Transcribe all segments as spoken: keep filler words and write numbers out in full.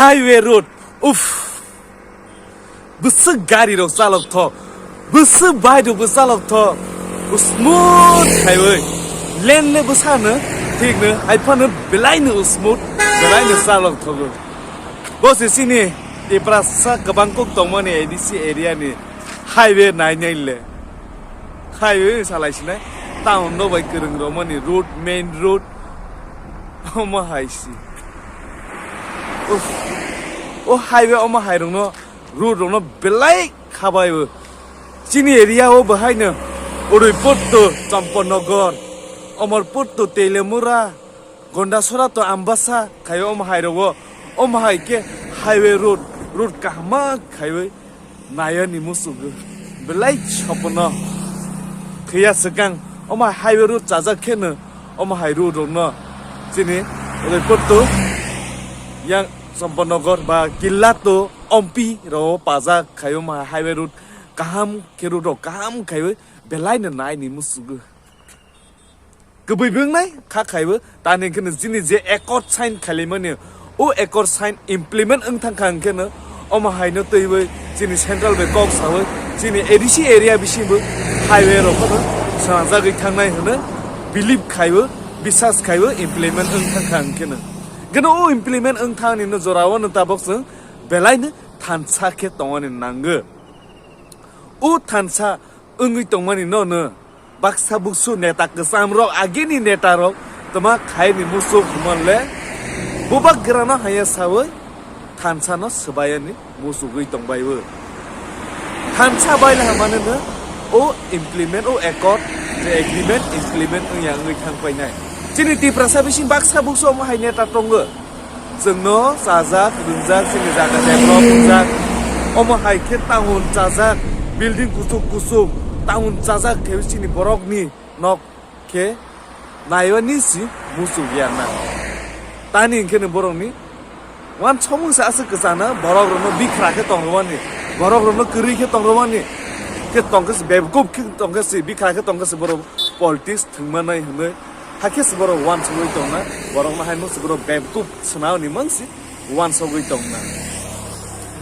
Highway road, uff, bwswk gari rok chalok thok, bwswk bike rok bo chalok thok, smooth khaiwi, lane le bwsano thikno, haiphano belaino smooth, belaino chalok thogo. Bo se chini Tiprasa kwbang kok tongmani A D C area ni highway nainai le. Highway salai sinai, town no bai kwrwng romani road, main road, omo hai si. Uff. O highway omo hai rokno, road rokno belai khabai o. Chini area o bahaino Udaipur to Champanagar, Amarpur to Teliamura, Gondasora to Ambasa khai omo hai rogo. Omo hai khe highway road, road kaham khaiwi nayani musugo. Belai sopono. Khiya swkang omo highway road chajak kheno omo hai road rokno chini Udaipur to yang Champanagar ba Killa to Ompi rok pajak khai omo highway road kaham khe road rok kaham khaiwi belaino naini musugo. Kwbwi bwngnai kha khaibo tani hwnkhe no chini je accord sign khailaimani, o accord sign implement wng thangkha hwnkhe no omo haino twiwi chini central bai kok sawi chini A D C area bisingbo highway rok no swnamjagwi thangnai hwnwi believe khaibo, bisas khaibo implement wng thangkha hwnkhe no. Hwnkhe no o implement wng thangni no jorao no tabok chwng belaino thansa khe tongmani nango. O thansa wngwi tongmani no no baksa buksu neta kwcham rok, agini neta rok twma khaini musuk hwnle bubak grano haya sawi thansa no swbayani musugwi tongbai o. Thansa bai laha mane no o implement, o accord, je agreement implement wngya wngwi thang painai. Chini Tiprasa bising baksa buksu omo hai neta tongo. Chwngno chajak, rwngjak, chini jaga develop wngjak. Omo hai khe town chajak, building kuchuk kuchuk, town chajak khe chini borokni nok khe naiwani si muchuk ya na. Tani hwnkhe ni borokni wansomung se aswk kwchana, borok rokno bikhra khe tong rwmani, borok rokno kwrwi khe tong rwmani, khe tong khe se bebkuk khe tong khe se bikhra khe tong khe se borok politics thwngmanai hwnwi. Hakhe se borok wansugwi tongna, borokno haino se borok bebkuk swnamni mang se wansugwi tongna.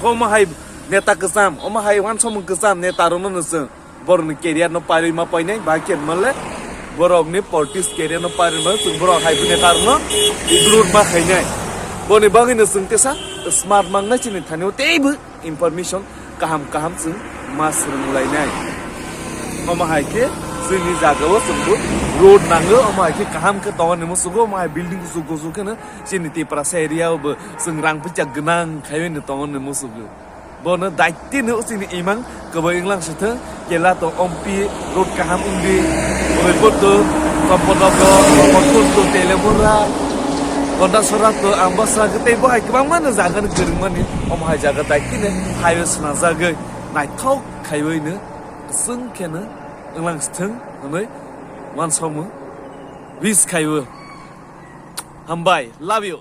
Omo hai neta kwcham, omo hai wansomung kwcham neta rokno no chwng borokni career no paiwi ma painai, bahai khe manle borokni politics career no paiwi ma chwng borok hai neta rokno ignore ma khainai. Boni bagwi no chwng tesa smart mangnai chini thani o teibo. Information kaham kaham chwng ma swrwnglainai. Omo hai khe chini jagao chwngbo road nango, omo hai khe kaham khe tongo hinwi musugo, omo hai building kuchuk kuchuk kheno chini Tiprasa area o bo chwng rang puisa gwnang khaiwi no tongo hinwi musugo. Bono daitino chini imang kwbai wnglang sithwng, kela to ompi road kaham wngdi, bwrwi boto, Kampanagar, Amarpur to Teliamura, Gondasora to Ambasa, tei bo hai kwbangma no jaga no kwrwngmani, omo hai jaga daitino highway swnajagwi naithok khaiwino kwchwng kheno wnglang sithwng hwnwi wansokmung wish khaiwi. Hambai, love you.